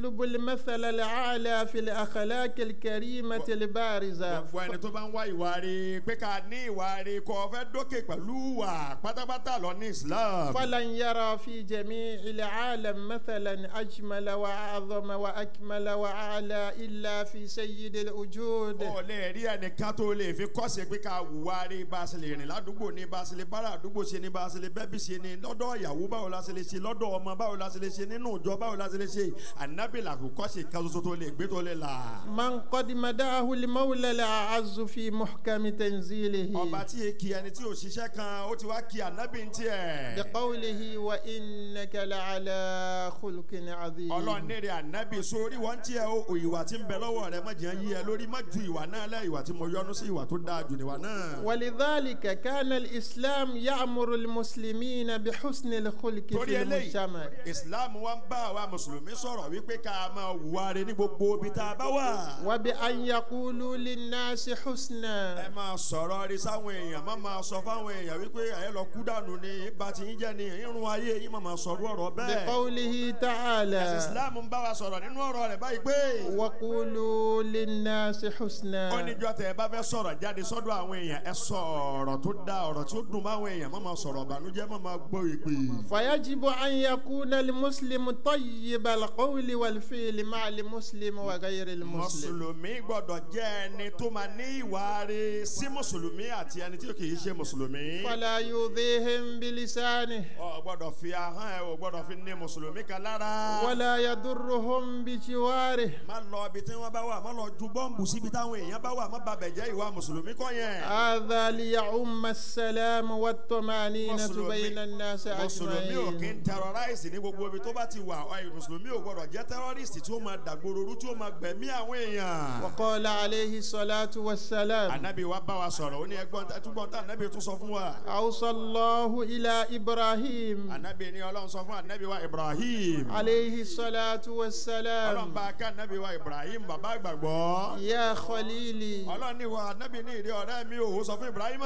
يطلب المثل الأعلى في الأخلاق الكريمة البارزة. Gbogbo ẹni tó bá ń wá ìwà rí pé ká ní ìwà rí kó fẹ́ dókè pẹ̀lú wà pátápátá lọ ní Islam. فلن يرى في جميع العالم مثلا أجمل وأعظم وأكمل وأعلى إلا في سيد الوجود. Ó lè rí ẹnìkan tó lè fi kọ́sẹ̀ pé ká wùwà rí bá a ṣe lè rìn ládùúgbò ní bá a ṣe lè bára àdúgbò ṣe ní bá a ṣe lè bẹ́bí ṣe ní lọ́dọ̀ ìyàwó báwo la ṣe lè ṣe lọ́dọ̀ ọmọ báwo la ṣe lè ṣe nínú ìjọ báwo la ṣe lè ṣe ànábì làkùkọ́ṣe kan ṣoṣo tó lè gbé tó lè là. من قد مداه المولى الأعز في محكم تنزيله. Ọba tí e kí ẹni tí ò ṣiṣẹ́ kan ó ti wá kí ànábì ń tiẹ̀. بقوله وإنك لعلى خلق عظيم. Ọlọ́run ní rẹ̀ ànábì sórí wọ́n tiẹ̀ o ìwà tí ń bẹ lọ́wọ́ rẹ̀ má jẹ́ yí ẹ lórí má ju ìwà náà lẹ́ ìwà tí mo yọ́nú sí ìwà tó dáa jù níwà náà. ولذلك كان الإسلام يأمر المسلمين بحسن الخلق Torí في eléyìí المجتمع. Islam wa ń bá àwa mùsùlùmí sọ̀rọ̀ wípé ká máa wùwà rẹ̀ ní gbogbo ibi tá a bá wà. وبأن يقولوا للناس حسنا. Ẹ máa sọ̀rọ̀ rí sáwọn èèyàn má máa sọ fáwọn èèyàn wípé ẹ lọ kú dànù ni bá ti ń jẹ́ ni irun ayé yín má máa sọ̀rọ̀ ọ̀rọ̀ bẹ́ẹ̀. بقوله تعالى. Ẹ̀sìn Islam ń bá wa sọ̀rọ̀ nínú ọ̀rọ̀ rẹ̀ báyìí pé. وقولوا للناس حسنا. Ó níjọ́ tẹ́ ẹ bá fẹ́ sọ̀rọ̀ jáde sọ́dọ̀ àwọn èèyàn ẹ sọ ọ̀rọ̀ tó dáa ọ̀rọ̀ tí ó dùn máwọn èèyàn má máa sọ̀rọ̀ ìbànújẹ́ má máa gbọ́ ìpè. فيجب أن يكون المسلم طيب القول والفعل مع المسلم وغير المسلم. Mùsùlùmí gbọ́dọ̀ jẹ́ ẹni tó máa ní ìwà rere sí mùsùlùmí àti ẹni tí kì í ṣe mùsùlùmí. فلا يؤذيهم بلسانه. Ò gbọ́dọ̀ fi ahọ́n ẹ ò gbọ́dọ̀ fi ní mùsùlùmí kan lára. ولا يضرهم بجواره. Má lọ ibi tí wọ́n bá wà má lọ ju bọ́ǹbù síbi táwọn èèyàn bá wà má babẹ̀ jẹ́ ìwà mùsùlùmí kọ́ yẹn. هذا ليعم السلام والطمأنينة بين الناس Mùsùlùmí ò kí أجمعين. ń terrorize ní gbogbo ibi tó bá ti wà ọ̀yìn mùsùlùmí ò gbọ́dọ̀ jẹ́ terrorist tí ó máa dàgbòrò rú tí ó máa gbẹ̀mí àwọn èèyàn. وقال عليه الصلاة والسلام. Ànábì wa bá wa sọ̀rọ̀ ó ní ẹgbọ́n túbọ̀ tá ànábì tún sọ fún wa. أوصى الله إلى إبراهيم. Ànábì ní Ọlọ́run sọ fún ànábì wa Ibrahim. عليه الصلاة Ọlọ́run والسلام. bá ká ànábì wa Ibrahim bàbá àgbàgbọ́. يا خليلي. Ọlọ́run ní wa ànábì ní ìrí ọ̀rẹ́ mi ò sọ fún Ibrahim.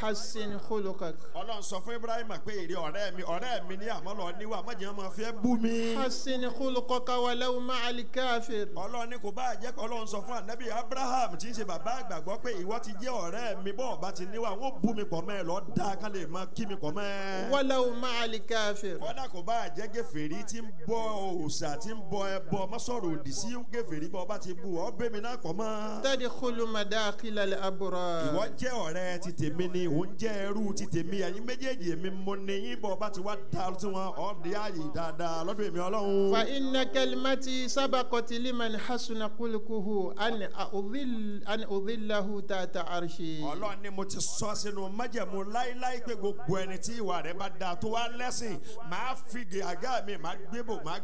حسن خلقك. Ọlọ́run sọ fún Ibrahim pé ìrí ọ̀rẹ́ mi ní àmọ́ lọ níwà má jẹ́ máa fẹ́ bú mi. حسن خلقك ولو مع الكافر. Ọlọ́run ní kò bá jẹ́ Ọlọ́run sọ fún ànábì Abraham tí ń ṣe bàbá àgbàgbọ́ pé ìwọ ti jẹ́ ọ̀rẹ́ mi bọ́ ọba ti níwà wọ́n bú mi pọ̀ mẹ́ lọ dáa ká lè máa kí mi pọ̀ mẹ́. ولو مع الكافر. Kọ́dà kò bá jẹ́ gèfèrí tí ń bọ òòṣà tí ń bọ ẹbọ má sọ̀rọ̀ òdì sí gèfèrí bọ́ ọba ti bú ọ bẹ́ mi náà pọ̀ mọ́. تدخل مداخل الأبرار. Ìwọ jẹ́ ọ̀rẹ́ ti tèmi ni òun jẹ́ ẹrú ti tèmi ẹ̀yin méjèèjì èmi mo ní yín bọ́ ọba ti wá da tí wọn ọ̀ di ààyè dáadáa lọ́dọ̀ èmi Ọlọ́run. فإن كلمتي سبقت لمن حسن خلقه أن أظله تحت عرشي. Ọlọ́run ni mo ti sọ sínú májẹ̀mú láíláí pé gbogbo ẹni tí ìwà rẹ̀ bá dáa tó wá lẹ́sìn máa fi àgá mi máa gbé bò máa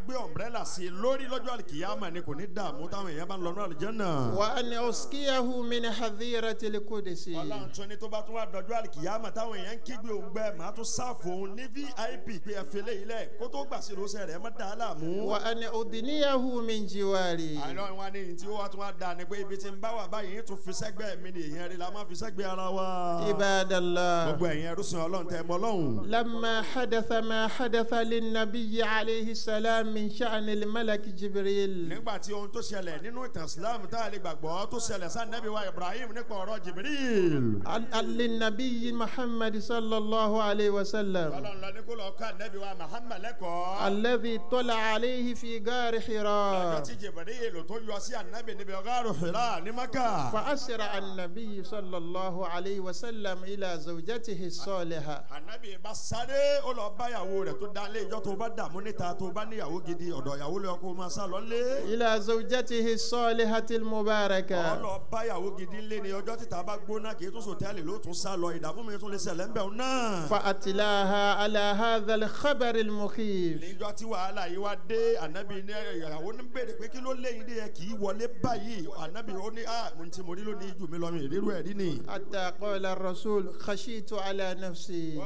gbé ọ̀mbrẹ́là sí i lórí lọ́jọ́ àlìkìyámà ni kò ní dààmú táwọn èèyàn bá ń lọ ní àlìjẹ́nà. وأن أسقيه من حظيرة القدس. Ọlọ́run tún ní tó bá tún wá dọjọ́ àlìkìyámà táwọn èèyàn ń kígbe òǹgbẹ máa tún sáfù òun ní VIP pé ẹ fi eléyìí lẹ̀ kó tó gbà sí irúṣẹ́ rẹ̀ má dà á láàmú. وأن أدنيه من جواري. Àlọ́ wa ní tí ó wá tún wá dà ní pé ibi tí ń bá wà báyìí tún fi sẹ́gbẹ́ mi ní èèyàn rí la máa fi sẹ́gbẹ́ ara wa. عباد الله. Gbogbo ẹ̀yin ẹrúsìn Ọlọ́run tẹ́ mọ Ọlọ́run. لما حدث ما حدث للنبي عليه السلام من شأن الملك جبريل. Nígbà tí ohun tó ṣẹlẹ̀ nínú ìtàn Islam tá a lè gbàgbọ́ tó ṣẹlẹ̀ sí Ànábì wa Ibrahim nípa ọ̀rọ̀ Jibril. للنبي محمد صلى الله عليه وسلم. Ọlọ́run lọ ní kó lọ kọ́ Ànábì wa Muhammad lẹ́kọ̀ọ́. الذي طلع عليه في غار حراء. Lọ́jọ́ tí Jibril tó yọ sí Ànábì níbi غار Hira ní Maka. فأسرع النبي صلى الله عليه وسلم إلى زوجته الصالحة. Ànábì bá sáré ó lọ bá ìyàwó rẹ̀ tó dá lé ìjọ tó bá dààmú níta tó bá níyàwó gidi ọ̀dọ̀ ìyàwó lọ kó máa sá lọ lé. إلى زوجته الصالحة المباركة. Ó lọ bá ìyàwó gidi lé ní ọjọ́ títa bá gbóná kì í tún sòtẹ́ẹ̀lì ló tún sá lọ ìdààmú mi tún lè ṣẹlẹ̀ ńbẹ̀ náà. فأتلاها على هذا الخبر المخيف. Níjọ́ tí wàhálà yìí wá dé Ànábì ní ìyàwó ní béèrè pé kí ló léyìn dé yẹ kì í wọlé báyìí Ànábì ó ní mo ti mo rí lónìí jù mí lọ mi ìrírú ẹ̀ rí ni. حتى قال الرسول خشيت على نفسي.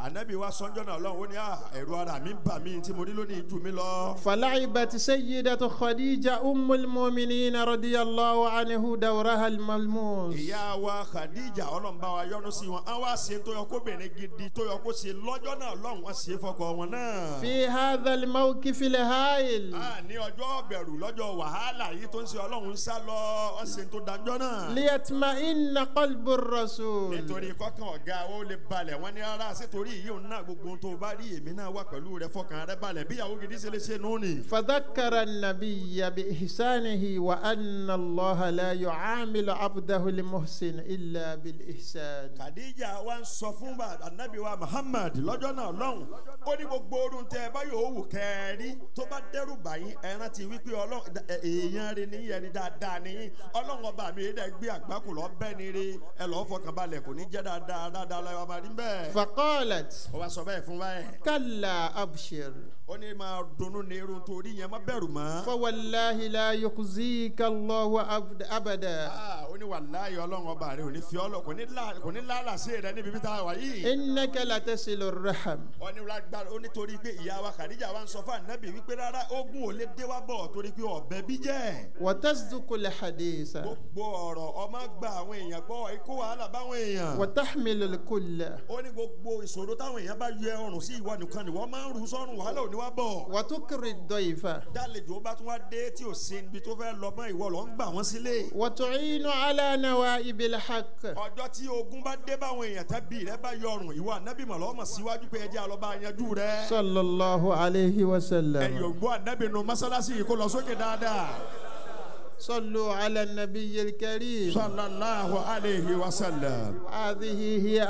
Ànábì wa sọ́njọ́ náà lọ́hùn ó ní ẹ̀rù ara mi ń bà mí tí mo rí lónìí jù mí lọ. فلعبت سيدة خديجة أم المؤمنين رضي الله عنه دورها الملموس. Ìyá wa Khadija Ọlọ́run bá wa yọ́nú sí wọn á wá ṣe tó yọ kó bìnrin gidi tó yọ kó ṣe lọ́jọ́ náà lọ́hùn wọ́n ṣe fọkọ wọn náà. في هذا الموقف الهام. الهائل. Ní ọjọ́ bẹ̀rù lọ́jọ́ wàhálà yìí tó ń ṣe Ọlọ́run ń sá lọ ọ̀sẹ̀ tó dájọ́ náà. ليطمئن قلب الرسول. Nítorí kọ́kàn ọ̀gá ó lè balẹ̀ wọ́n ní rárá sítorí yìí òun náà gbogbo ohun tó bá rí èmi náà wà pẹ̀lú rẹ fọkàn rẹ balẹ̀ bí ìyàwó gidi ṣe lè ṣe nù ni. فذكر النبي بإحسانه وأن الله لا يعامل عبده المحسن إلا بالإحسان. Khadija wa ń sọ fún anabi wa Muhammad lọ́jọ́ náà lọ́hùn ó ní gbogbo orun tẹ báyọ̀ òwò kẹrí tó bá dẹ́rù báyìí ẹran ti wípé Ọlọ́run èèyàn rẹ ní ẹni dáadáa ní Ọlọ́run ọba mi ẹ̀dá gbé àgbákò lọ bẹ́ẹ̀ ni rí ẹ lọ́ọ́ fọkàn balẹ̀ kò ní jẹ́ dáadáa dáadáa lọ́wọ́ máa rí bẹ́ẹ̀. فقالت ó wá sọ bẹ́ẹ̀ fún báyẹn. كلا أبشر. ó ní máa dunnú ní irun torí yẹn má bẹ̀rù mọ́. فوالله لا يخزيك الله أبدا. Ó ní wàláyé Ọlọ́run ọba rẹ ò ní fi ọ́ lọ kò ní lálàsí rẹ níbi bí tá a wà yìí. إنك لتصل الرحم. Ó ní lágbára ó ní torí pé ìyá wa Khadija wa ń sọ fún ànábì wípé rárá ogun ò lè dé wá bọ̀ torí pé ọ̀bẹ bí jẹ́. وتصدق الحديث. Gbogbo ọ̀rọ̀ ọmọ gba àwọn èèyàn gbọ́ ikú wàhálà báwọn èèyàn. وتحمل الكل. Ó ní gbogbo ìṣòro táwọn èèyàn bá yẹ ọrùn sí ìwọ nìkan ni wọ́n máa ń rú sọ́run wàhálà ò ní wá bọ̀. وتكري الضيف. Dálejò bá tún wá dé tí ò sí ibi tó fẹ́ lọ mọ́ ìwọ lọ ń gbà wọ́n sílé. وتعين على نوائب الحق. Ọjọ́ tí ogun bá dé báwọn èèyàn tẹ́bí rẹ bá yọrùn ìwọ ànábì mọ̀ lọ́mọ̀ síwájú pé ẹjẹ́ àlọ́ bá yanjú rẹ. صلى الله عليه وسلم. Ẹ̀yọ̀ gbọ́ ànábì nu mọ́sálásí yìí kó lọ sókè dáadáa. صلوا على النبي الكريم. صلى الله عليه وسلم. هذه هي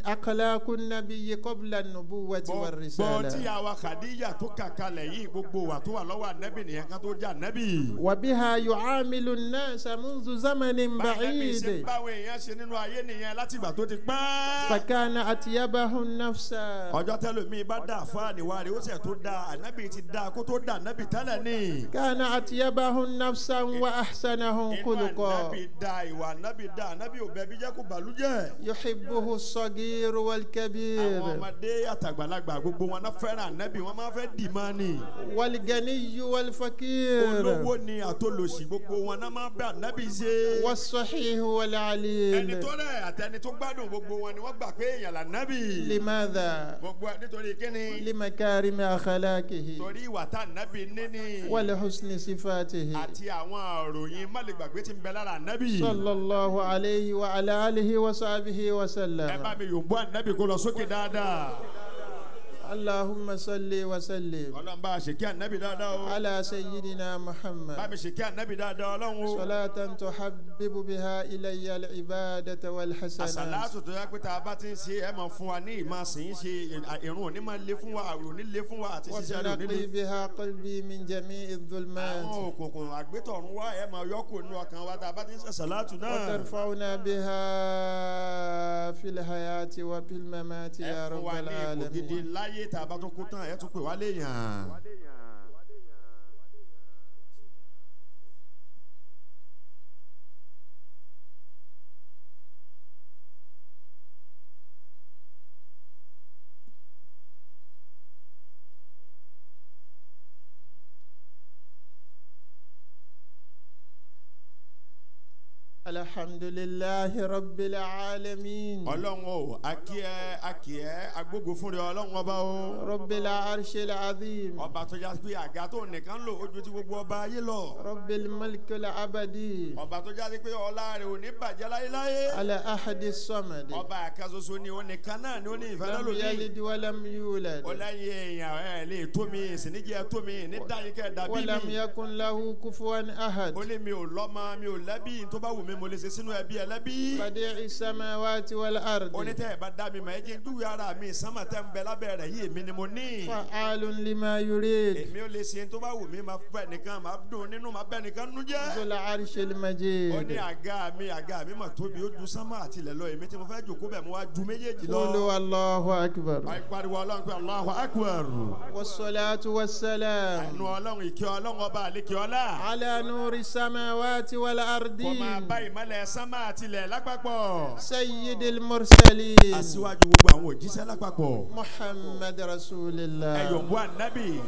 أخلاق النبي قبل النبوة والرسالة. Gbogbo tí àwa Khadija tó kà kalẹ̀ yìí gbogbo wa tó wà lọ́wọ́ ànábì nìyẹn ká tó jẹ́ ànábì. وبها يعامل الناس منذ زمن بعيد. Báwo èèyàn ṣe nínú ayé nìyẹn láti ìgbà tó ti pẹ́. فكان أطيبهم نفسا. Ọjọ́ tẹ́lòmíì bá dà fáàní wa rè ó sì tó da ànábì ti da kó tó da ànábì tẹ́lẹ̀ ni. كان أطيبهم نفسا وأحسنهم خلقا. Ìwà da ìwà ànábì da ànábì ò bẹ bí jẹ́ kó bàlújẹ́. يحبه الصغير والكبير. Àwọn ọmọdé àtàgbàlagbà gbogbo wọn náà fẹ́ràn ànábì wọn máa fẹ́ dì máa ni. والغني والفقير. Olówó ni àtolòṣì gbogbo wọn náà máa bẹ ànábì ṣe. والصحيح والعليل. Ẹni tó rẹ̀ àtẹni tó gbádùn gbogbo wọn ni wọ́n gbà pé èèyàn lànábì. لماذا؟ Gbogbo nítorí kíni? لمكارم أخلاقه. Torí ìwà tá ànábì ní ni. ولحسن صفاته. Àti àwọn àròyìn má lè gbàgbé tí ń bẹ lára ànábì. Sallallahu alayhi wa ala alihi wa sahbihi wa sallam. Ẹ bá mi yòǹbó ànábì kó lọ sókè dáadáa. اللهم صل وسلم. Ọlọ́run bá a ṣe kí ànábì dáadáa o. على سيدنا محمد. Bá mi ṣe kí ànábì dáadáa Ọlọ́run o. صلاة تحبب بها إلي العبادة والحسنات. Àsàlátù tó yá pé tá a bá ti ń ṣe ẹ máa fún wa ní ìmọ̀ sìn ṣe ìrun òní máa lé fún wa àwẹ̀ òní lé fún wa àti ṣiṣẹ́ rẹ̀ òní lé. وتنقي بها قلبي من جميع الظلمات. Àwọn òkùnkùn àgbétọ̀run wá ẹ máa yọkù nínú ọkàn wa tá a bá ti ń ṣe àsàlátù náà. وترفعنا بها في الحياة وفي الممات يا رب العالمين. Láyé tá a bá tún kú tán ẹ tún pè wá léèyàn. Alhamdulillahi Rabbil Alamin. Ọlọ́run o, akíẹ́ akíẹ́ agbógo fún rẹ Ọlọ́run ọba o. Rabbil Arshil Azim. Ọba tó já pé àga tó nìkan lò ojú tí gbogbo ọba ayé lọ. Rabbil Malikil Abadi. Ọba tó já pé ọlá rẹ̀ ò ní bàjẹ́ láéláé. Ala Ahadi Samad. Ọba àkàsoso ni ó nìkan náà ni ó ní ìfẹ́ lọ́lọ́mí. Lam yalid wa lam yulad. Ọláyé èèyàn ẹ̀ lè tó mi ìsìnìjẹ́ tó mi ní dáyìíkẹ́ dàbí mi. Wa lam yakun lahu kufuwan ahad. Ó ní mi ò lọ́mọ mi ò lẹ́bí tó bá wù mí mo lè ṣe sínú ẹbí ẹlẹ́bí. Badi'i samawati wal ardi. Ó ní tẹ́ ẹ bá dá mi mọ̀ ẹ jẹ́ dúwìí ara mi sánmà tẹ́ ń bẹ lábẹ́ rẹ̀ yìí èmi ni mo ní. Fa'alun lima yurid. Èmi ò lè ṣe tó bá wù mí máa fẹ́ nìkan máa dùn nínú máa bẹ́ nìkan nú jẹ́. Zul arshil majid. Ó ní àga mi mà tóbi ó ju sánmà àti ilẹ̀ lọ èmi tí mo fẹ́ jòkó bẹ̀ mo wá ju méjèèjì lọ. Qulu Allahu akbar. Àìpariwo Ọlọ́run pé Allahu akbar. Wassalatu wassalam. Àánú Ọlọ́run ìkẹ́ Ọlọ́run ọba àlekè ọlá. Ala nuri samawati wal ardi. Kó máa bá ìmọ̀lẹ̀ sánmà àtilẹ̀ lápapọ̀. Sayyidil mursalin. Aṣíwájú gbogbo àwọn òjíṣẹ́ lápapọ̀. Muhammad rasulillah. Ẹ̀yọ̀nbó ànábì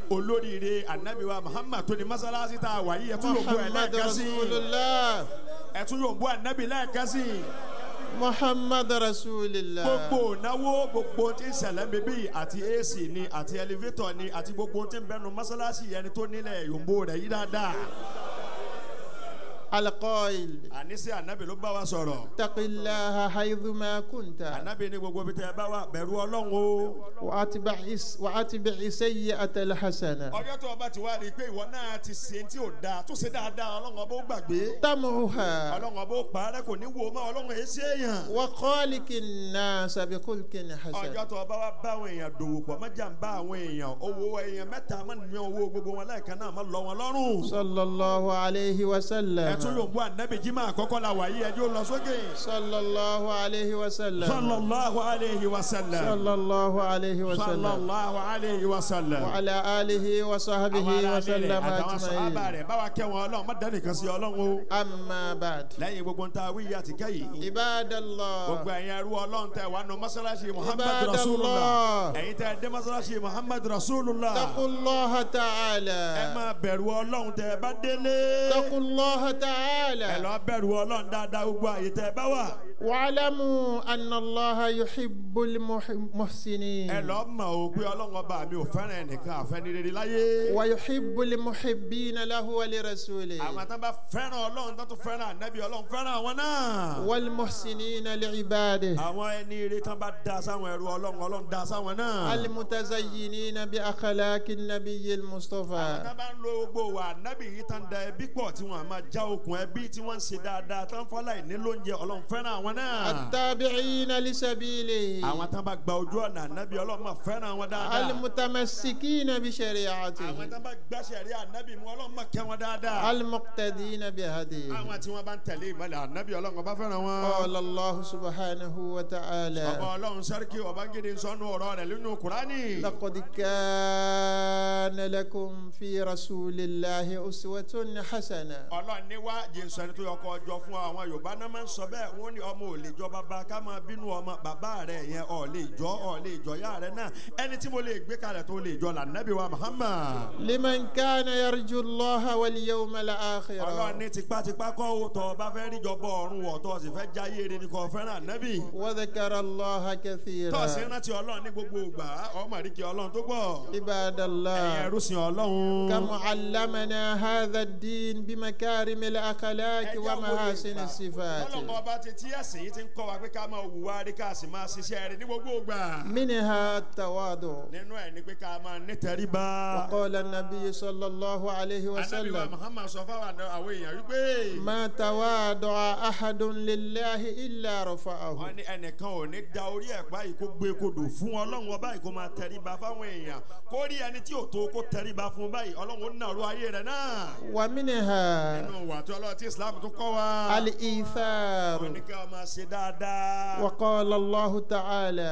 olóríire ànábì wa Muhammad tó ní mọ́sálásí tá a wà yìí ẹ̀tún yòǹbó ẹ̀ lẹ́ẹ̀kan sí. Muhammad rasulillah. Ẹ̀tún yòǹbó ànábì lẹ́ẹ̀kan sí. Muhammad Rasulillah. Gbogbo náwó gbogbo tí ń ṣẹlẹ̀ bíbí àti AC ni àti elevator ni àti gbogbo tí ń bẹnu mọ́sálásí ẹni tó nílẹ̀ yòǹbó rẹ̀ yí dáadáa. Alqail. Àníṣe ànábì ló bá wa sọ̀rọ̀. Ittaqillaha haythuma kunta. Ànábì ní gbogbo ibi tẹ́ ẹ bá wà bẹ̀rù Ọlọ́run o. Wa atbi'i sayyi'ata al-hasana. Ọjọ́ tó o bá ti wá rí i pé ìwọ náà ti ṣe tí ò dáa tó ṣe dáadáa Ọlọ́run ọba ó gbàgbé. Tamhuha. Ọlọ́run ọba ó parẹ́ kò ní wo mọ́ Ọlọ́run èé ṣe èèyàn. Wa khaliqin nasa bi khulqin hasan. Ọjọ́ tó o bá wá bá àwọn èèyàn dòwò pọ̀ má jàǹbá àwọn èèyàn owó èèyàn mẹ́ta má ní owó gbogbo wọn lẹ́ẹ̀kan náà má lọ wọn lọ́rùn. Sallallahu alayhi wa sallam. Ẹtún yóò bú ànábì jimá àkọ́kọ́ la wà yí ẹjọ́ lọ sókè. Sallallahu alayhi wa sallam. Sallallahu alayhi wa sallam. Sallallahu alayhi wa sallam. Sallallahu alayhi wa sallam. Wa ala alihi wa sahbihi wa sallam ajma'in. Àtàwọn sàhábà rẹ̀ báwa kẹ́ wọn Ọlọ́run má dání kan sí Ọlọ́run o. Amma ba'd. Lẹ́yìn gbogbo ń ta wíyí àti kẹ́yì. Ibadallah. Gbogbo ẹ̀yin ẹrú Ọlọ́run tẹ wà nù mọ́sálásí Muhammad Rasulullah. Ẹ̀yin tẹ dé mọ́sálásí Muhammad Rasulullah. Taqullaha ta'ala. Ẹ máa bẹ̀rù Ọlọ́run tẹ bá délé. Taqullaha ta'ala. Ẹ lọ bẹ̀rù Ọlọ́run dáadáa gbogbo àyè tẹ bá wà. Wa'lamu anna Allaha yuhibbul muhsinin. Ẹ lọ mọ̀ o pé Ọlọ́run ọba mi ò fẹ́ràn ẹnìkan àfẹ́ni rere láyé. Wa yuhibbul muhibbina lahu wa li rasulihi. Àwọn tán bá fẹ́ràn Ọlọ́run tán tún fẹ́ràn ànábì Ọlọ́run fẹ́ràn àwọn náà. Wal muhsinina li ibadihi. Àwọn ẹni rere tán bá da sáwọn ẹrú Ọlọ́run Ọlọ́run da sáwọn náà. Al mutazayyinina bi akhlaqin nabiyyil Mustafa. Àwọn tán bá ń lo gbogbo wa ànábì yìí tán da ẹbí pọ̀ tí wọ́n máa já okùn ẹbí tí wọ́n ń ṣe dáadáa tán fọ́lá ìní lóúnjẹ Ọlọ́run fẹ́ràn àwọn náà. At-tabi'ina li sabilihi. Àwọn tán bá gba ojú ọ̀nà ànábì Ọlọ́run máa fẹ́ràn wọn dáadáa. Al-mutamassikina bi shari'atihi. Àwọn tán bá gbá ṣẹ̀ríà ànábì mú Ọlọ́run máa kẹ́ wọn dáadáa. Al-muqtadina bi hadihi. Àwọn tí wọ́n bá ń tẹ̀lé ìmọ̀lẹ̀ ànábì Ọlọ́run bá fẹ́ràn wọn. Qala Allahu subhanahu wa ta'ala. Ọba Ọlọ́run sẹ́ríkì ọba gidi sọnù ọ̀rọ̀ rẹ̀ nínú Kùránì. Laqad kana lakum fi rasulillahi uswatun hasana. Ọlọ́run ní wá jésù ẹni tó yọ kọ́ ọjọ́ fún àwọn Yorùbá náà máa ń sọ bẹ́ẹ̀ wọ́n ní ọmọ ò lè jọ bàbá ká máa bínú ọmọ bàbá rẹ̀ yẹn ọ̀ lè jọ ọ̀ lè jọ yá rẹ̀ náà ẹni tí mo lè gbé kalẹ̀ tó lè jọ lànàbí wa Muhammad. Liman kana yarju Allaha wal yawmal akhir. Ọlọ́run ní tipátipá kọ́ o tọ́ bá fẹ́ rí jọbọ ọ̀run wọ̀ tọ́ sì fẹ́ jáyé rẹ̀ ní kò fẹ́ràn ànábì. Wa dhakara Allaha kathira. Tọ́ sí rántí Ọlọ́run ní gbogbo ìgbà ọmọ àríkì Ọlọ́run tó gbọ́. Ibadallah. Ẹ̀yin ẹrúsìn Ọlọ́run. Kama allamana hadha ad-din bimakarimil akhlaqi wa mahasini sifati. Ọlọ́run ọba ti tí ẹ̀sìn yìí ti ń kọ́ wa pé ká máa wùwá rí ká sì máa ṣiṣẹ́ rẹ̀ ní gbogbo ìgbà. Minha at-tawadu. Nínú ẹ̀ ni pé ká máa nítẹríba. Wa qala an-nabiy sallallahu alayhi wa sallam. Ànábì wa Muhammad sọ fáwọn àwọn èèyàn wípé. Ma tawadu'a ahadun lillahi illa rafa'ahu. Wọ́n ní ẹnìkan ò ní da orí ẹ̀ báyìí kó gbé kodò fún Ọlọ́run ọba yìí kó máa tẹríba fáwọn èèyàn kó rí ẹni tí ò tó kó tẹríba fún báyìí Ọlọ́run ó nàró ayé rẹ̀ náà. Wa minha. Nínú wà tí Ọlọ́run tí Islam tún kọ́ wa. Al-ithar. Wọ́n ní kí wọ́n máa ṣe dáadáa. Wa qala Allahu ta'ala.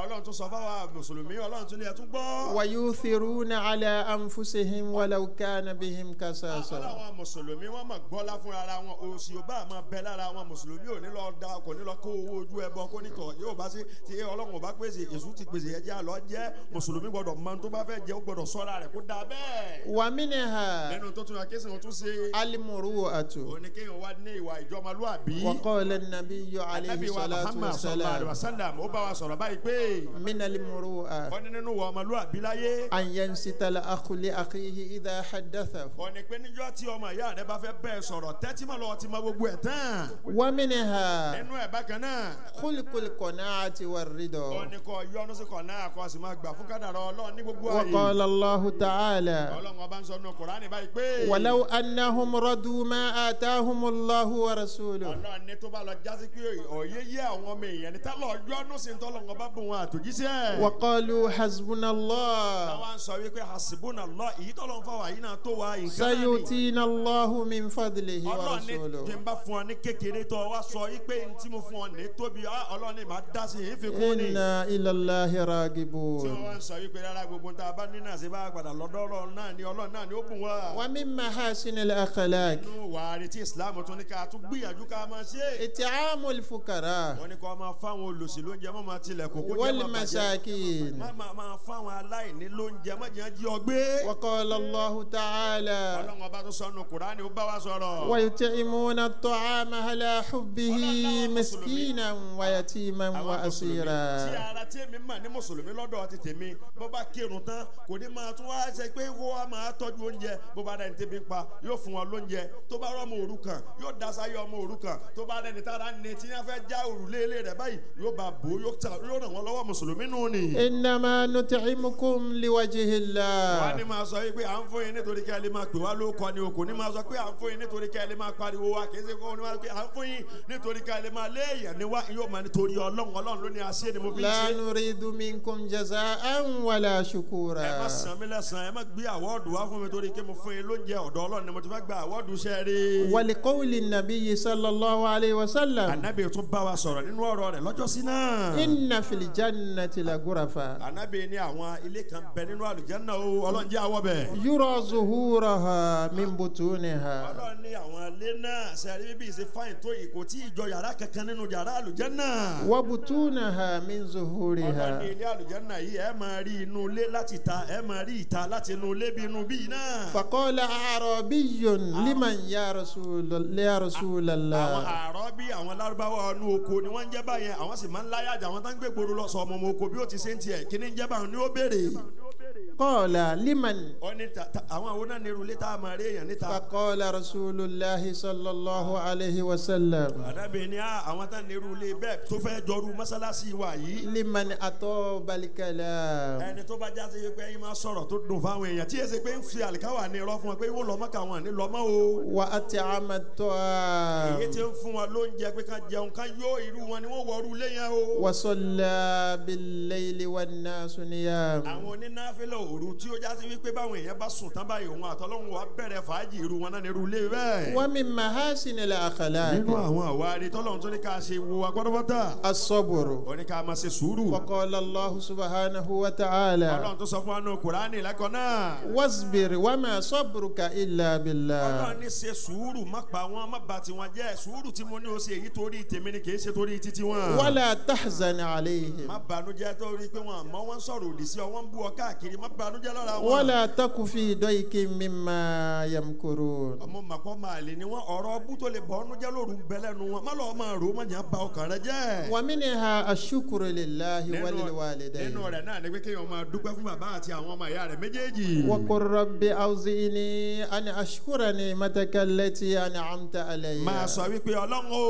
Ọlọ́run tún sọ fáwọn mùsùlùmí Ọlọ́run tún ní ẹ tún gbọ́. Wa yuthiruna ala anfusihim walau kana bihim kasasa. Ọlọ́run mùsùlùmí wọ́n máa gbọ́lá fún ara wọn òsì ò bá máa bẹ lára wọn mùsùlùmí ò ní lọ da kò ní lọ kó owó ojú ẹbọ kó nítọ̀ yóò bá sí tí Ọlọ́run ò bá pèsè èṣù ti pèsè ẹjẹ́ àlọ́ jẹ́ mùsùlùmí gbọ́dọ̀ mọ tó bá fẹ́ jẹ́ ó gbọ́dọ̀ sọ́ra rẹ̀ kó dáa bẹ́ẹ̀. Wa minha. Nínú tó tún akéṣe wọn tún ṣe. Al-muru'atu. Oníkéyàn wá ní ìwà ìjọmọlúàbí. Wa qala an-nabiyyu alayhi salatu wa salam. Wa sallam ó bá wa sọ̀rọ̀ báyìí pé. Minal muru'a. Ó ní nínú wọ ọmọlúàbí láyé. An yansita al-akhu li akhihi idha haddathahu. Ó ní pé níjọ́ tí ọmọ ìyá rẹ bá fẹ́ bẹ́ẹ̀ sọ̀rọ̀ tẹ́tí mọ́ lọ́wọ́ ti mọ gbogbo ẹ̀ tán. Wa minha. Nínú ẹ̀ bákan náà. Khulqul qana'ati war-rida. Ó ní kó yọ́nú sí kọ̀ọ̀nà kó sì máa gbà fún kádàrá Ọlọ́run ní gbogbo ààyè. Wa qala Allahu ta'ala. Ọlọ́run ọba ń sọ nínú Kùránì báyìí pé. Walau annahum radu ma atahumullahu wa rasuluhu. Ọlọ́run ní tó bá lọ jásí pé òye yé àwọn ọmọ èèyàn ní tá lọ yọ́nú sí tọ́lọ́run ọba bùn wọn àtòjíṣẹ́. Wa qalu hasbunallah. Táwa ń sọ wípé hasbunallah èyí tọ́lọ́run fáwọn àyín náà tó wa nǹkan náà ni. Sayutina Allahu min fadlihi wa rasuluhu. Ọlọ́run ní tí n bá fún ọ ní kékeré tó wá sọ wípé tí mo fún ọ ní tóbi Ọlọ́run ní màá dá sí i fi kún ni. Inna ilallahi ragibun. Tí wọ́n sọ wípé rárá gbogbo tá a bá ní náà ṣe bá padà lọ́dọ̀ Ọlọ́run náà ni Ọlọ́run náà ni ó bùn wá. Wa min mahasinil akhlaq. Inú Nínú wàá retí Islam tún ní ká tún gbìyànjú ká máa ṣe. It'amul fuqara. Wọ́n ní kó máa fáwọn olòṣì lóúnjẹ má máa tilẹ̀kùn kó jẹ́ wal máa bàjẹ́. Masakin. Má máa fáwọn aláìní lóúnjẹ má jẹ́ jí ọ gbé. Wa qala Allahu ta'ala. Ọlọ́run ọba tó sọnù Kùránì ó bá wa sọ̀rọ̀. Wa yut'imuna at-ta'ama ala hubbihi miskinan wa yatiman wa asira. Tí ara tí èmi mà ní mùsùlùmí lọ́dọ̀ ti tèmi bó bá kírun tán kò ní máa tún wá ṣe pé kó wá máa tọ́jú oúnjẹ bó bá dẹni tẹ́bi ń pa yóò fún wọn lóúnjẹ tó bá rọ́mọ òrukàn yóò daṣayé ọmọ òrukàn tó bá dẹni tára ní tí wọ́n fẹ́ já òrùlé ilé rẹ̀ báyìí yóò bá bò yóò ràn wọ́n lọ́wọ́ mùsùlùmí nù ni. Innama nut'imukum liwajhillah. Wọ́n ní máa sọ yìí pé à ń fún yín nítorí kí ẹ lè máa pè wá lóko ni o kò ní máa sọ pé à ń fún yín nítorí kí ẹ lè máa pariwo wa kì í ṣe kó ní máa pé à ń fún yín nítorí kí ẹ lè máa léèyàn ní wá yóò máa nítorí Ọlọ́run Ọlọ́run ló ní àṣẹ ni mo fi ń ṣe. La nuridu minkum jaza'an wala shukura. Ẹ má san mí lẹ́san ẹ má gbé àwọ́ọ̀dù wá fún mi torí kí mo fún yín lóúnjẹ ọ̀dọ̀ Ọlọ́run ni mo ti fẹ́ gba àwọ́ọ̀dù iṣẹ́ rí. Wa liqawli nabiyyi sallallahu alayhi wa sallam. Ànábì tún bá wa sọ̀rọ̀ nínú ọ̀rọ̀ rẹ̀ lọ́jọ́ sí náà. Inna fil jannati la ghurafa. Ànábì ní àwọn ilé kan bẹ nínú àlùjánnà o Ọlọ́run jẹ́ àwọ̀ bẹ̀. Yura zuhuraha min butuniha. Ọlọ́run ní àwọn ilé náà sẹ́rí bíbí ṣe fáyìn tó yìí kò tí ì jọ yàrá kankan nínú yàrá àlùjánnà. Wa butunaha min zuhuriha. Ọlọ́run ní ilé àlùjánnà yìí ẹ máa rí inú ilé láti ta ẹ máa rí ìta láti inú ilé bí inú bí náà. Faqala a'rabiyyun liman ya Rasulallah. Àwọn àrọ́bí àwọn lárúbáwá ọ̀nù oko ni wọ́n ń jẹ́ báyẹn àwọn sì máa ń láyàjà àwọn tó ń gbé gbòòrò lọ sọ ọmọ ọmọ oko bí ó ti ṣe ń tiẹ̀ kí ni ń jẹ́ báyẹn ni ó béèrè. Qala liman. Ó ní àwọn àwọn náà ní irú ilé tá a máa rí èèyàn níta. Faqala Rasulullahi sallallahu alayhi wa sallam. Ànábì ní àwọn tá ní irú ilé bẹ́ẹ̀ tó fẹ́ jọrú mọ́sálásí wa yìí. Liman ataba al-kalam. Ẹni tó bá já sí pé ẹyin máa sọ̀rọ̀ tó dùn fáwọn èèyàn tí èsì pé ń fi àlìkáwà ní irọ́ fún wọn pé wọ́n lọ mọ́kà wọn ní lọ́mọ́ o. Wa at'ama at-ta'am. Èyí tí ń fún wọn lóúnjẹ pé ká jẹun ká yó irú wọn ni wọ́n wọrú ilé yẹn o. Wa salla bil-layli wan-nasu niyam. Àwọn onínáfílà òru tí ó já sí wípé báwọn èèyàn bá sùn tán báyìí òun àtọ́lọ́hún wa bẹ̀rẹ̀ fàájì irú wọn náà ní irú ilé bẹ́ẹ̀. Wa min mahasinil akhlaq. Nínú àwọn àwárí tọ́lọ́hún tó ní ká ṣe wo agbọ́dọ́fọ́tà. As-sabru. Ó ní ká máa ṣe sùúrù. Wa qala Allahu subhanahu wa ta'ala. Ọlọ́run tó sọ fún wa nínú Kùránì lẹ́kọ̀ọ́ náà. Wasbir wa ma sabruka illa billah. Ọlọ́run ní ṣe sùúrù má pa wọn má bà tiwọn jẹ́ sùúrù tí mo ní o ṣe èyí torí tèmi ni kì í ṣe torí títí wọn. Wala tahzan alayhim. Má bànújẹ́ torí pé wọn àmọ́ wọn sọ̀rọ̀ òdì sí ọ wọ́n ń bú ọ káàkiri má bànújẹ́ lọ́ra wọn. Wala taku fi daykin mimma yamkurun. Ọmọ màkọ́ máa lè ní wọn ọ̀rọ̀ bú tó lè bọ́ ọ́nú jẹ́ lóru ń bẹ lẹ́nu wọn má lọ́ọ́ máa rò ó má jẹ́ ba ọkàn rẹ jẹ́. Wa minha ashukru lillahi wa lil walidayn. Nínú rẹ̀ náà ni pé kéèyàn máa dúpẹ́ fún bàbá àti àwọn ọmọ ìyá rẹ̀ méjèèjì. Wa qur rabbi awzi'ni an ashkura ni'mataka allati an'amta alayya. Máa sọ wípé Ọlọ́run o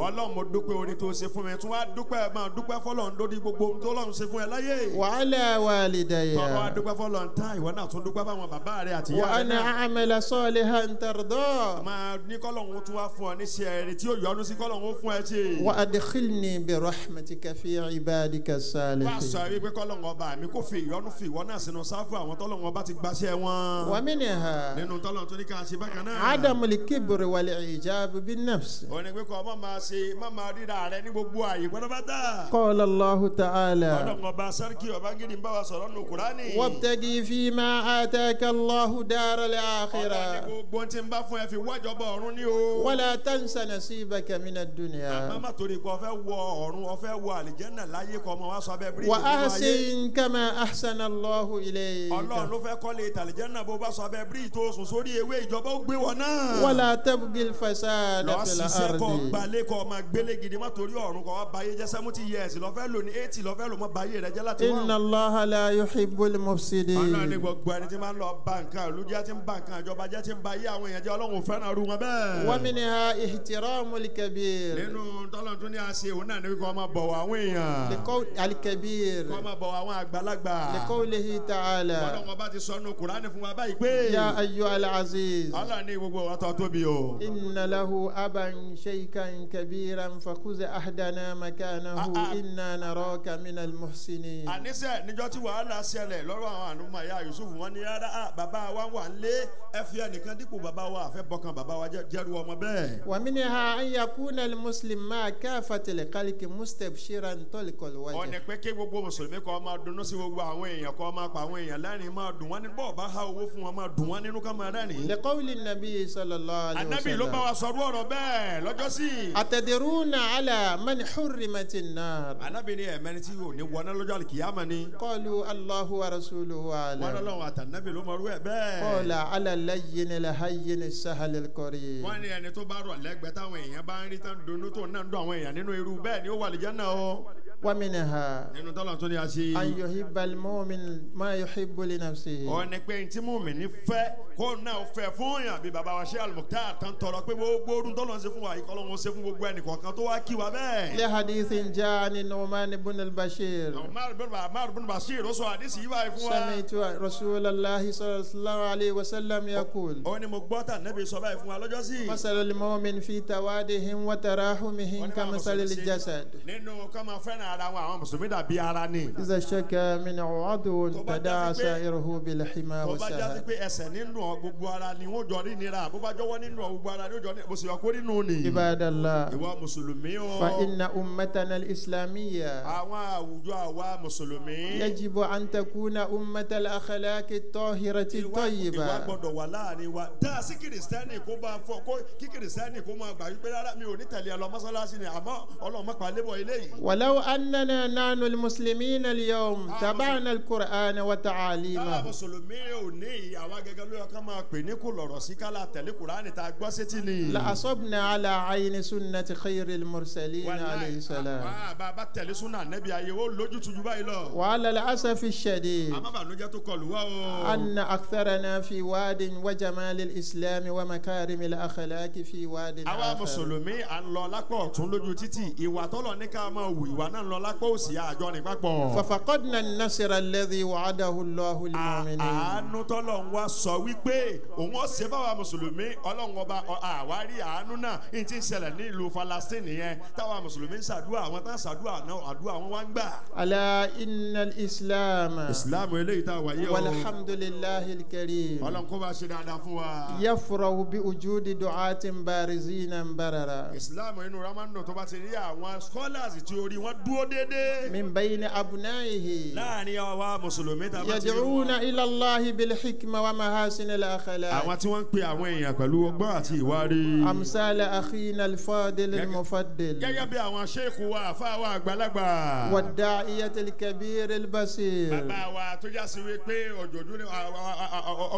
Ọlọ́run mo dúpẹ́ oore tó ṣe fún mi tún wá dúpẹ́ máa dúpẹ́ fọlọ́run lórí gbogbo ohun tó Ọlọ́run ṣe fún ẹ láyé. Wa ala walidayya. Tọ́lọ́ wá dúpẹ́ fọlọ́run tán ìwọ náà tún dúpẹ́ fáwọn bàbá rẹ àti ìyá rẹ náà. Wa an a'mala salihan tarda. Máa ní kọ́lọ́run tún wá fún ọ níṣẹ́ rere tí ó yọ́nú sí kọ́lọ́run ó fún ẹ ṣe. Wa adkhilni bi rahmatika fi ibadika salihin. Wá sọ wípé kọ́lọ́run ọba mi kò fi ìyọ́nú fi ìwọ náà sínú sáfù àwọn tọ́lọ́run ọba ti gbaṣẹ́ wọn. Wa minha. Nínú tọ́lọ́run tó ní ká ṣe bákan náà. Adamul kibri wal i'jab bin nafs. Ó ní pé kọ́ ọ máa ṣe má máa ríra rẹ ní gbogbo àyè pátápátá. Qala Allahu ta'ala. Ọlọ́run ọba sárkì ọba gidi ń bá wa sọ̀rọ̀ nù Kùránì. Wabtagi fima ataka Allahu daral akhirah. Ọlọ́run ní gbogbo tí ń bá fún ẹ fi wájọba ọ̀run ní o. Wala tansa nasibaka minad dunya. Àmọ́ má torí pé o fẹ́ wọ ọ̀run o fẹ́ wọ àlìjẹ́nà láyé kọ́ ọmọ wa sọ abẹ́ bíríjì Wa nínú ayé. ahsin kama ahsana Allahu ilayka. Ọlọ́run ló fẹ́ kọ́lé ìtàlìjẹ́nà bó bá sọ abẹ́ bíríjì tó sùn sórí ewé ìjọba ó gbé wọn náà. Wala tabgil fasada lọ fil ṣiṣẹ́ kọ́ ardi. gbalé kọ́ ọmọ gbélé gidi má torí ọ̀run kọ́ wa bayé jẹ́ 70 years lọ fẹ́ lò ní 80 lọ fẹ́ lò mọ́ bayé rẹ jẹ́ láti wọ́n. Inna Allaha la yuhibbul mufsidin. Ọlọ́run ní gbogbo ẹni tí máa ń lọ ba nǹkan ìlú jẹ́ tí ń ba nǹkan ìjọba jẹ́ tí ń ba ayé àwọn èèyàn jẹ́ Ọlọ́run ò fẹ́ràn irú wọn bẹ́ẹ̀. Wa minha ihtiramul kabir. Nínú tọ́lọ́run tún ní àṣẹ òun náà ní kó máa bọ̀wọ̀ àwọn èèyàn. Al-kabir. Kó máa bọ̀wọ̀ àwọn àgbàlagbà. Liqawlihi ta'ala. Ọlọ́run ọba ti sọ nínú Kùránì fún wa báyìí pé. Ya ayyuhal aziz. Ọlọ́run ní gbogbo ọ̀rọ̀ tó tóbi o. Inna lahu aban shaykan kabiran fakhudh ahdana makanahu inna naraka minal muhsinin. Àníṣe níjọ́ tí wàhálà ṣẹlẹ̀ lọ́rọ̀ àwọn ànúmọ̀ ya Yusuf wọn ní rárá bàbá wa wà ń lé ẹ fi ẹnìkan dípò bàbá wa àfẹ́ bọ́kàn bàbá wa jẹ́rú ọmọ bẹ́ẹ̀. ومنها أن يكون المسلم مع كافة الخلق مستبشرا طلق الوجه. ó ní pé kí gbogbo mùsùlùmí kó máa dunnú sí gbogbo àwọn èèyàn kó máa pa àwọn èèyàn lẹ́rìn máa dùn wọ́n ní bọ́ọ̀ bá há owó fún wọn máa dùn wọ́n nínú ká máa rẹ́rìn. لقول النبي صلى الله عليه وسلم. Ànábì ló bá wa sọ̀rọ̀ ọ̀rọ̀ bẹ́ẹ̀ lọ́jọ́ sí. أتدرون على من حرمت النار. Ànábì ní ẹ̀mẹ́ni tí ò ní wọná lọ́jọ́ àlùkìyámà ni. قالوا الله ورسوله أعلم. wọ́n lọ́wọ́ àtànábì ló mọ̀rú ẹ̀ bẹ́ẹ̀. قال على اللين الهين السهل القريب. wọ́n ní ẹni tó bá rọ̀ lẹ́gbẹ̀ẹ́ táwọn èèyàn bá ń rí tán dunnú tó náà ń dún àwọn èèyàn nínú irú bẹ́ẹ̀ ni ó wà lìjánà o. ومنها nínú tọ́lọ̀ tó ní a ṣe. أن يحب المؤمن ما يحب لنفسه. ó ní pé tí mùmínì fẹ́ kó náà fẹ́ fún yàn bí bàbá wa ṣe Al-Mukhtar tán tọrọ pé gbogbo orun tọ́lọ̀ ń ṣe fún wa yìí kọ́ ló ń ṣe fún gbogbo ẹnì kọ̀ọ̀kan tó wá kí wa bẹ́ẹ̀. لحديث جاء عن النعمان بن البشير. Umar bin Bashir ó sọ àdísì yìí báyìí fún wa. سمعت رسول الله صلى الله عليه وسلم يقول. ó ní mo gbọ́ tà nẹ́bí sọ báyìí fún wa lọ́jọ́ sí. مثل المؤمن في توادهم وتراحمهم كمثل الجسد. nínú ká máa fẹ́ràn ara wọn àwọn mùsùlùmí dàbí ara ni. إذا شكا من عضو تداعى سائره بالحمى tó bá jásí والسهر. pé ẹsẹ̀ nínú gbogbo ara ni wọ́n jọ rí nira bó bá jọwọ́ nínú gbogbo ara ni ó jọ ní bó sì yọ kó nínú ni. عباد الله ìwọ mùsùlùmí o. فإن أمتنا الإسلامية àwọn àwùjọ àwa mùsùlùmí. يجب أن تكون أمة الأخلاق الطاهرة ìwà الطيبة. gbọ́dọ̀ wà láàrin wa dáa sí kìrìsìtẹ́nì kó bá fọ kó kí kìrìsìtẹ́nì kó máa gbà wípé rárá mi ò ní tẹ̀lé ẹ lọ mọ́sálásí ni àmọ́ Ọlọ́run má pa lébọ̀ eléyìí. ولو أننا نحن المسلمين اليوم تبعنا القرآن táwa وتعاليمه mùsùlùmí ò ní àwa gẹ́gẹ́ ló yẹ ká máa pè ní kò lọ̀rọ̀ sí kálá tẹ̀lé Kùránì tá a gbọ́ sétí ni. لأصبنا على عين سنة خير المرسلين عليه السلام. bàbá tẹ̀lé súnà nẹ́bí ayé ó lójútu ju báyìí lọ. وعلى الأسف الشديد àmọ́ bànújẹ́ tó kọlù wá o. أن أكثرنا في واد وجمال الإسلام ومكارم الأخلاق في واد àwa آخر. mùsùlùmí à ń lọ lápò ọ̀tún lójú títì ìwà tọ́lọ̀ ní ká máa wù ìwà náà ń lọ lápò òsì àjọ ní papọ̀. ففقدنا النصر الذي وعده الله المؤمنين. àánú tọ́lọ̀ ń wá sọ wípé òun ọ̀sẹ̀ báwa mùsùlùmí ọlọ́run ọba àwárí àánú náà ní ti ń ṣẹlẹ̀ ní ìlú Palestine yẹn táwa mùsùlùmí ń ṣàdúrà àwọn tá ń ṣàdúrà náà àdúrà wọn wá ń gbà. ألا إن الإسلام ìsìláàmù eléyìí tá a wáyé o والحمد لله الكريم ọlọ́run kó bá ṣe dáadáa fún wa. يفرح بوجود دعاة بارزين بررا ìsìláàmù inú ramanu tó bá ti rí àwọn scholars tí orí wọn dúró déédéé من بين أبنائه láàrin àwa mùsùlùmí tá a bá ti rí wọn. يدعون إلى الله بالحكمة ومحاسن الأخلاق àwọn tí wọ́n ń pe àwọn èèyàn pẹ̀lú ọgbọ́n àti ìwárí. أمثال أخينا الفاضل المفضل gẹ́gẹ́ bí àwọn sheikh wa àfa wa àgbàlagbà. والداعية الكبير البصير bàbá wa tó já sí wípé òjòjú ni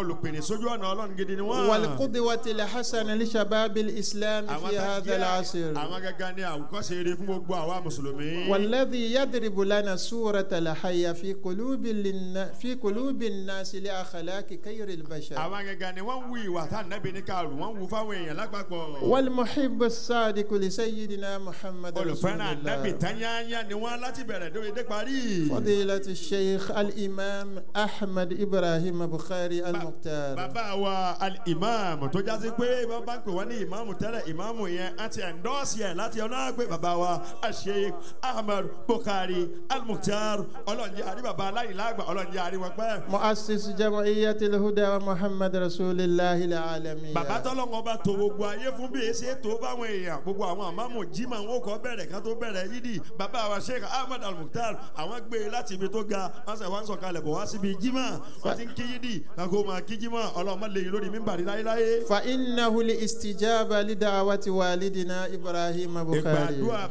olùpèní sójú ọ̀nà ọlọ́run gidi ni wọ́n. والقدوة الحسنة لشباب الإسلام Àwọn في tá هذا jẹ́ العصر àwọn gángan ni àwòkọ́ṣe eré fún gbogbo àwa mùsùlùmí. والذي يضرب لنا صورة الحية في قلوب الناس لأخلاق خير البشر àwọn gángan ni wọ́n ń wu ìwà tá ànábì ní ká rù wọ́n ń wu fáwọn èèyàn lápapọ̀. والمحب الصادق لسيدنا محمد رسول olùfẹ́ràn ànábì الله tányányá ni wọ́n láti bẹ̀rẹ̀ dórí dé parí. فضيلة الشيخ الإمام أحمد إبراهيم بخاري المختار bàbá wa al-imam tó jásí pé bàbá ń pè wọ́n ní ìmáàmù tẹ́lẹ̀ ìmáàmù yẹn á ti ẹ̀ńdọ́ọ̀sì ẹ̀ láti ọ̀nà pé bàbá wa al-Sheikh Ahmad Bukhari al-Mukhtar ọlọ́njẹ́ àrí bàbá aláìláàgbà ọlọ́njẹ́ àrí wọn pẹ́. مؤسس جمعية الهدى ومحمد رسول الله العالمية bàbá tọ́lọ́ngàn bá to gbogbo ayé fún bí èsì ètò báwọn èèyàn gbogbo àwọn àmàmù jimá wọn kọ́ bẹ̀rẹ̀ kan tó bẹ̀rẹ̀ yídì bàbá wa Sheikh Ahmad al-Mukhtar àwọn gbé e láti ibi tó ga wọ́n sẹ̀ wọ́n sọ̀kalẹ̀ bọ̀ wá síbi jimá wọ́n ti ń kí yídì kanko máa kí jimá ọlọ́mọ lè yín lórí mímbàrí láyéláyé. فإنه لاستجابة لدعوة والدنا إبراهيم بخاري ìgbàdúrà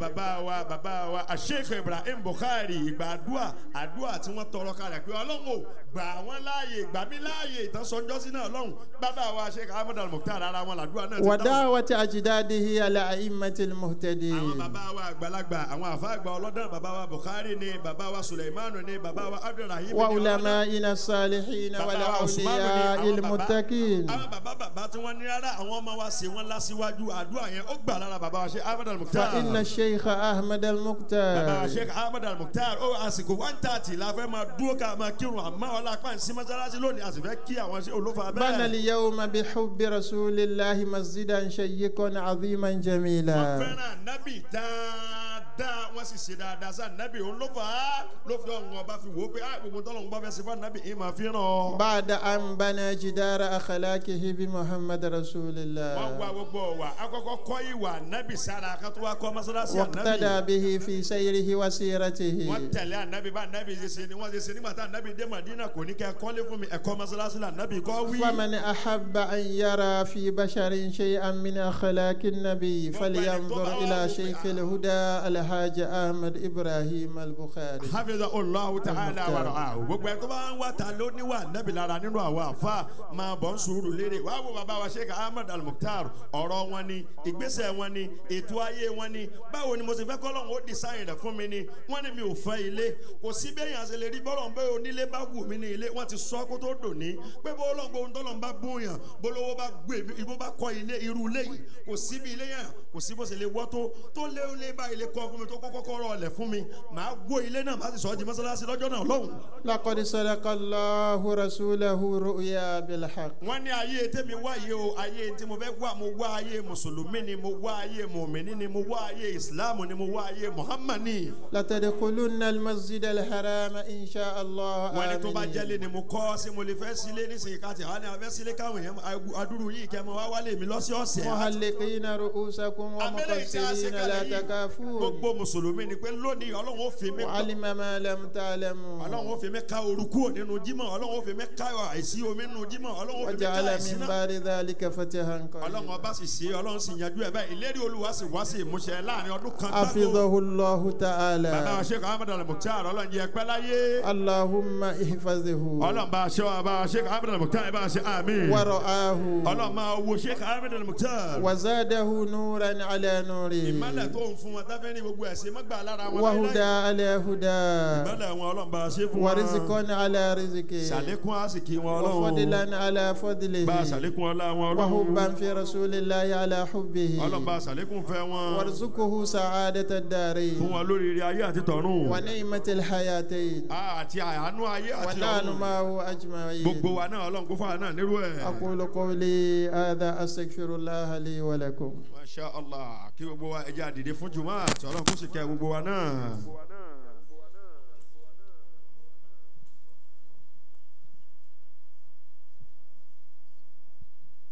bàbá wa Sheikh Ibrahim Bukhari ìgbàdúrà àdúrà tí wọ́n tọrọ kalẹ̀ pé ọlọ́run ò gbà wọ́n láàyè gbà mí láàyè ìtànsọ́njọ́sí náà ọlọ́run bàbá wa Sheikh Ahmad al-Mukhtar ara wọn làdúrà náà ti dáhùn. ودعوة أجداده على أئمة àwọn المهتدين bàbá wa àgbàlagbà àwọn àfa àgbà ọlọ́dàn bàbá wa Bukhari ni bàbá wa Suleimanu ni bàbá wa Abdulrahim ni وعلمائنا الصالحين bàbá wa Usmanu ni والأولياء àwọn bàbá المتقين àwọn bàbá tí wọ́n ní rárá àwọn ọmọ wa ṣe wọ́n lásìwájú àdúrà yẹn ó gbà lára bàbá wa Sheikh Ahmad al-Mukhtar. فإن الشيخ أحمد Bàbá المختار Sheikh Ahmad al-Mukhtar ó àsìkò 1:30 la fẹ́ máa dúró ká máa kírun àmọ́ ọlá apá ìsín mọ́sálásí lónìí a sì fẹ́ kí àwọn ṣe olófà بنى bẹ́ẹ̀. اليوم بحب رسول الله مسجدا شيقا عظيما Wọ́n جميلا fẹ́ràn nábì dáadáa. dáadáa wọ́n sì ṣe dáadáa sí ànábì òun ló fà á ló fi ọ̀hún ọba fi wò ó pé gbogbo tọ́lọ́hún bá fẹ́ ṣe fún ànábì ìmọ̀ fi ràn ọ́. بعد أن بنى جدار أخلاقه بمحمد رسول الله. Wọ́n wá gbogbo wa akọ́kọ́ kọ́ ìwà ànábì sára kan tó wá kọ́ mọ́sálásí ànábì. واقتدى به في سيره وسيرته. Wọ́n tẹ̀lé ànábì bá ànábì ṣe ṣe ni wọ́n ṣe ṣe nígbà tá ànábì dé Mádínà kò ní kẹ́ kọ́lé fún mi ẹ̀kọ́ mọ́sálásí lànábì kọ́ wí. ومن أحب أن يرى في بشر شيئا من أخلاق النبي فلينظر إلى شيخ الهدى الحاج أحمد إبراهيم البخاري. Hafiza Allahu ta'ala wa ra'ahu. Gbogbo ẹ̀ tó bá ń wá ta ló níwà nábì lára nínú àwọn àfa máa bọ̀ ń sùúrù lérè. Wá wo bàbá wa Sheikh Ahmed Al-Mukhtar, ọ̀rọ̀ wọn ni, ìgbésẹ̀ wọn ni, ètò ayé wọn ni. Báwo ni mo ṣe fẹ́ kọ́lọ́hún ó design rẹ̀ fún mi ni? Wọ́n ní mi ò fẹ́ ilé. Kò sí bẹ́ẹ̀ yàn ṣe lè rí bọ́lọ̀ ń bẹ́ onílé bá wù mí ní ilé. Wọ́n ti sọ kó tó dùn ní. Pé bọ́lọ̀ ń tọ́lọ̀ ń bá bóyàn, bólówó bá gbé ibó bá kọ́ ilé irú ilé yìí. Kò sí bí ilé yẹn, kò sí bó ṣe lè wọ́ tó tó lé ilé bá ilé kọ́ fún mi tó kọ́kọ́ kọ́rọ̀ ọ̀lẹ̀ fún mi. Màá wó ilé náà, màá sì sọ ọ́ di mọ́sálásí lọ́jọ́ náà lọ́hùn. لقد صدق الله رسوله رؤيا بالحق. Wọ́n ní ayé tẹ́mi wáyé o, ayé tí mo fẹ́ wá, mo wá ayé mùsùlùmí ni, mo wá ayé mùmíní ni, mo wá ayé ìsìláàmù ni, mo wá ayé Muhammad ni. لتدخلن المسجد الحرام إن شاء الله Wọ́n ní tó bá jẹ́lé آمنين. ni mo kọ́ sí mo lè fẹ́ sílé nísìnyí káàtì àwọn àfẹ́ sílé káwọn èèyàn adúrú yìí kẹ́ mọ wá wálé mi lọ́sọ̀ọ̀sẹ̀. محلقين رؤوسكم Abẹ́lé tí a ṣe ومقصرين لا kalẹ̀ yìí تخافون. gbogbo mùsùlùmí ni pé lónìí Ọlọ́run ó fi mí وعلم ما لم تعلموا. Ọlọ́run ó fi mí ká ooru kúrò nínú jímọ̀, Ọlọ́run ó fi mí ká àìsí omi nínú jímọ̀, Ọlọ́run ó fi mí ká وجعل àìsí من náà. بعد ذلك فتحا Ọlọ́run قريبا. ọba sì ṣe, Ọlọ́run sì yanjú ẹ̀ báyìí, ìlérí Olúwa sì wá sí ìmúṣẹ láàrin ọdún kan gbáko. حفظه الله Bàbá تعالى. wa Sheikh Ahmed Al-Mukhtar, Ọlọ́run jẹ́ pẹ́ láyé. اللهم احفظه Ọlọ́run bá aṣọ bá Sheikh Ahmed Al-Mukhtar ẹ bá ṣe àmín. ورعاه Ọlọ́run máa wo Sheikh Ahmed Al-Mukhtar. وزاده نورا على نوره Ìmọ̀lẹ̀ tó ń fún wọn táfẹ́ ní gbogbo ẹ̀sìn mọ́gbà lára wọn وهدى láíláí. على هدى Ìmọ̀lẹ̀ wọn Ọlọ́run bá ṣe fún wọn. ورزقا على رزقه Ṣàlékún àsìkí wọn Ọlọ́run. وفضلا على فضله Bá ṣàlékún ọlá wọn Ọlọ́run. وحبا في رسول الله على حبه Ọlọ́run bá ṣàlékún fẹ́ wọn. وارزقه سعادة الدارين Fún wọn lórí ire ayé àti tọ̀run. ونعمة الحياتين Àti àánú ayé àti ونحن ọ̀run. معه أجمعين. Gbogbo wa náà Ọlọ́run kó fún wa náà nírú ẹ̀. أقول قولي هذا أستغفر الله لي ولكم. Masha Allah, kí gbogbo wa ẹja dìde fún jùmọ̀ àti Ọlọ́run kó sì kẹ́ gbogbo wa náà.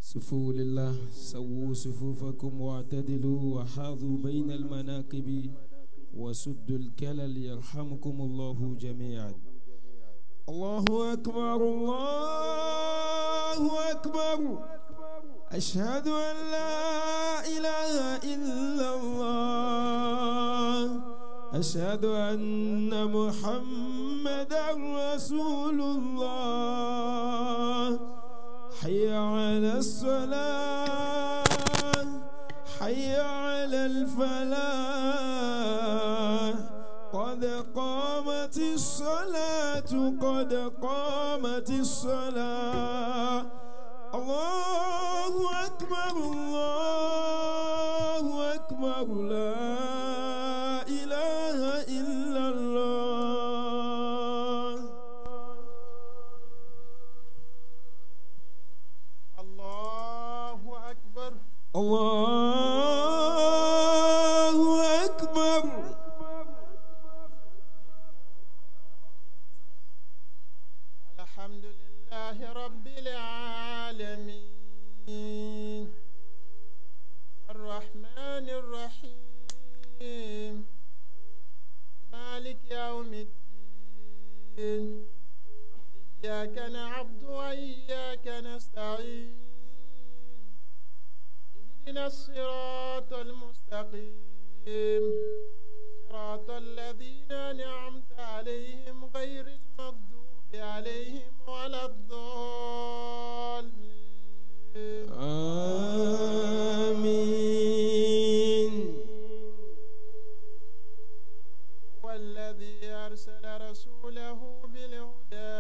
صفوا لله، سووا صفوفكم واعتدلوا وحاذوا بين المناكب وسدوا الكلل يرحمكم الله جميعا. الله أكبر الله أكبر، أشهد أن لا إله إلا الله، أشهد أن محمدا رسول الله. حي على الصلاة، حي على الفلاح، قد قامت الصلاة، قد قامت الصلاة. الله أكبر الله أكبر، لا إله إلا الله. الله أكبر الله أكبر. الحمد لله رب العالمين الرحمن الرحيم مالك يوم الدين إياك نعبد وإياك نستعين اهدنا الصراط المستقيم صراط الذين أنعمت عليهم غير المغضوب عليهم ولا الضالين. آمين. هو الذي أرسل رسوله بالهدى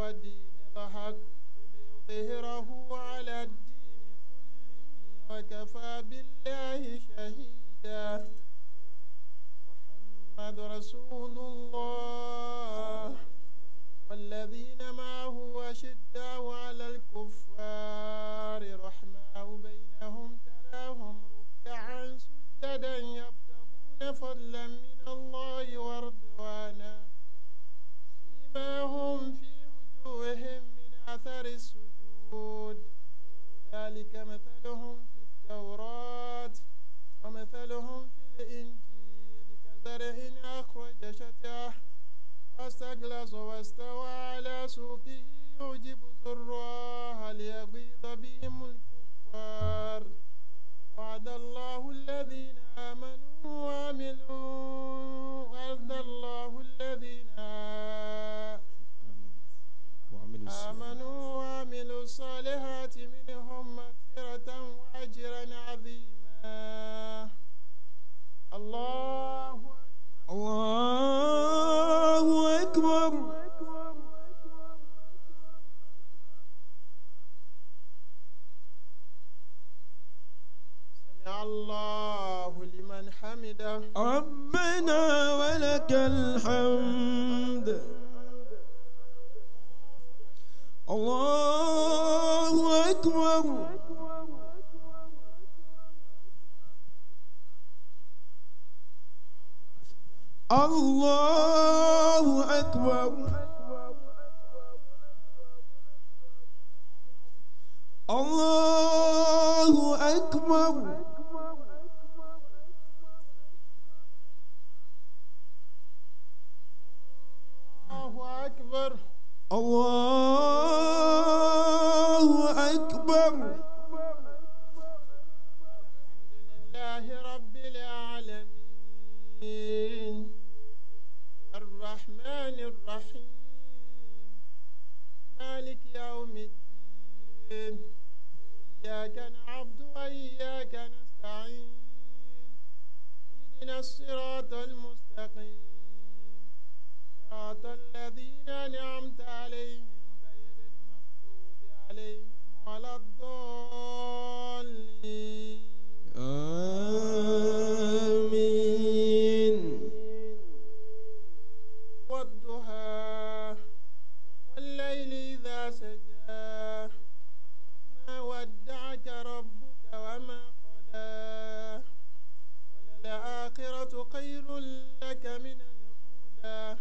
ودين الحق ليظهره على الدين كله وكفى بالله شهيدا. محمد رسول الله والذين معه أشداء على الكفار ذلك مثلهم في التوراة ومثلهم في الإنجيل كزرع أخرج شطأه فاستغلظ واستوى على سوقه يعجب زراعه ليغيظ بهم الكفار. وعد الله الذين آمنوا وعملوا وعد الله الذين آمنوا وعملوا الصالحات منهم مغفرة وأجرا عظيما. الله الله أكبر. سمع الله لمن حمده. ربنا ولك الحمد. الله أكبر. الله أكبر. الله أكبر. الله أكبر. الله أكبر. الحمد لله رب العالمين الرحمن الرحيم مالك يوم الدين إياك نعبد وإياك نستعين اهدنا الصراط المستقيم صراط الذين أنعمت عليهم غير المغضوب عليهم ولا الضالين. آمين. والضحى والليل إذا سجى ما ودعك ربك وما قلى وللآخرة خير لك من الأولى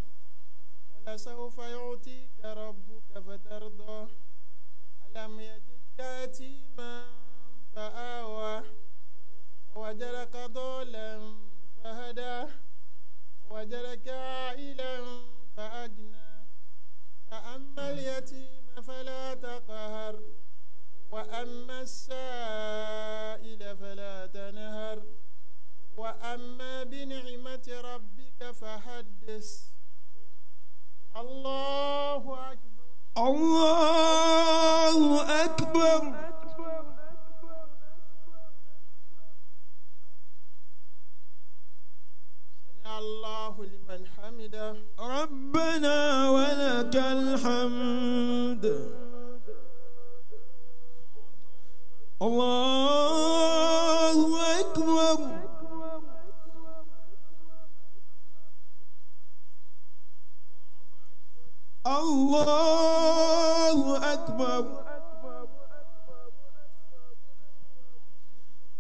ولسوف يعطيك ربك فترضى. ألم يجدك يتيما فآوى ووجدك ضالا فهدى ووجدك عائلا فأغنى. فأما اليتيم فلا تقهر وأما السائل فلا تنهر وأما بنعمة ربك فحدث. الله أكبر. الله أكبر. سمع الله لمن حمده. ربنا ولك الحمد. الله أكبر. الله أكبر.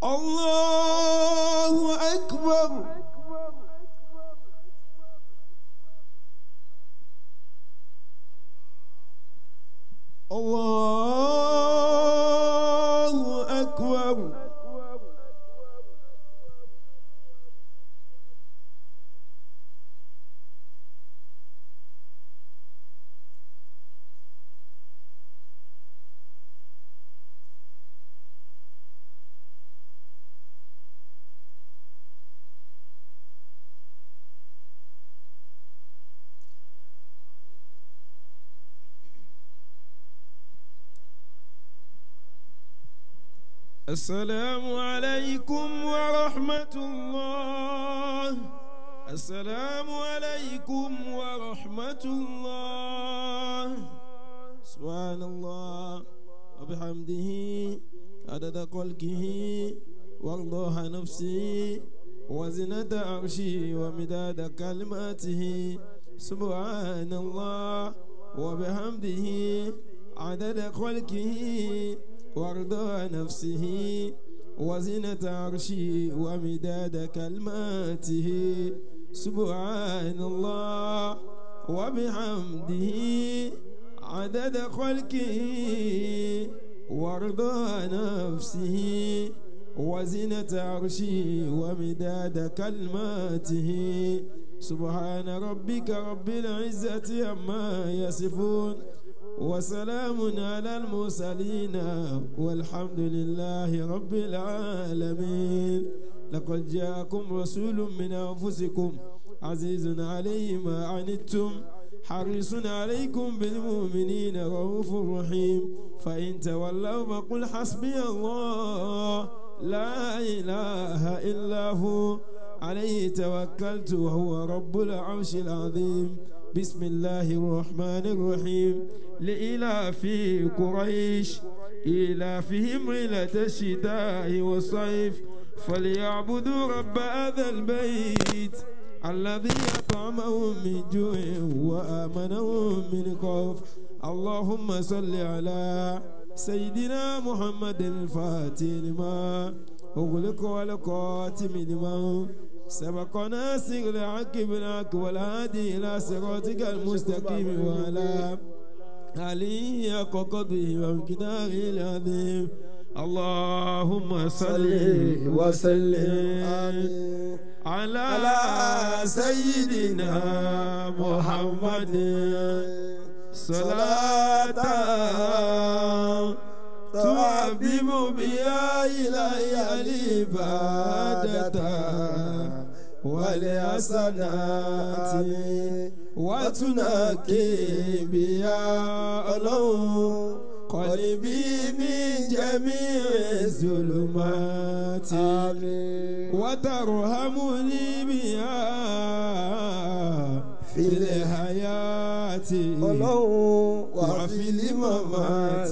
الله أكبر. الله أكبر. السلام عليكم ورحمة الله. السلام عليكم ورحمة الله. سبحان الله وبحمده عدد خلقه ورضا نفسه وزنة عرشه ومداد كلماته. سبحان الله وبحمده عدد خلقه ورضا نفسه وزنة عرشه ومداد كلماته. سبحان الله وبحمده عدد خلقه ورضا نفسه وزنة عرشه ومداد كلماته سبحان ربك رب العزة عما يصفون وسلام على المرسلين والحمد لله رب العالمين. لقد جاءكم رسول من أنفسكم عزيز عليه ما عنتم حريص عليكم بالمؤمنين رؤوف رحيم فإن تولوا فقل حسبي الله لا إله إلا هو عليه توكلت وهو رب العرش العظيم. بسم الله الرحمن الرحيم. لإلاف قريش إيلافهم رحلة الشتاء والصيف فليعبدوا رب هذا البيت الذي أطعمهم من جوع وآمنهم من خوف. اللهم صل على سيدنا محمد الفاتح لما أغلق والقاتم لما سبق ناصر الحق بالحق والهادي إلى صراطك المستقيم وعلى آله حق قدره ومقداره العظيم. اللهم صل وسلم على سيدنا محمد صلاة تعظم بها إلهي العبادة والحسنات وتنقي بها الله قلبي من جميع الظلمات وترحمني بها في الحياة وفي الممات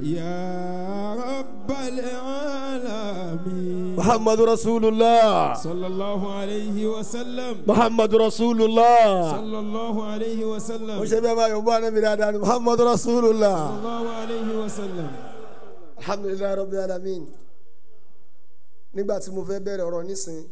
يا رب العالمين. محمد رسول الله صلى الله عليه وسلم. محمد رسول الله صلى الله عليه وسلم. محمد رسول الله صلى الله عليه وسلم. الحمد لله رب العالمين. Nígbà tí mo fẹ́ bẹ̀rẹ̀ ọ̀rọ̀ nísìn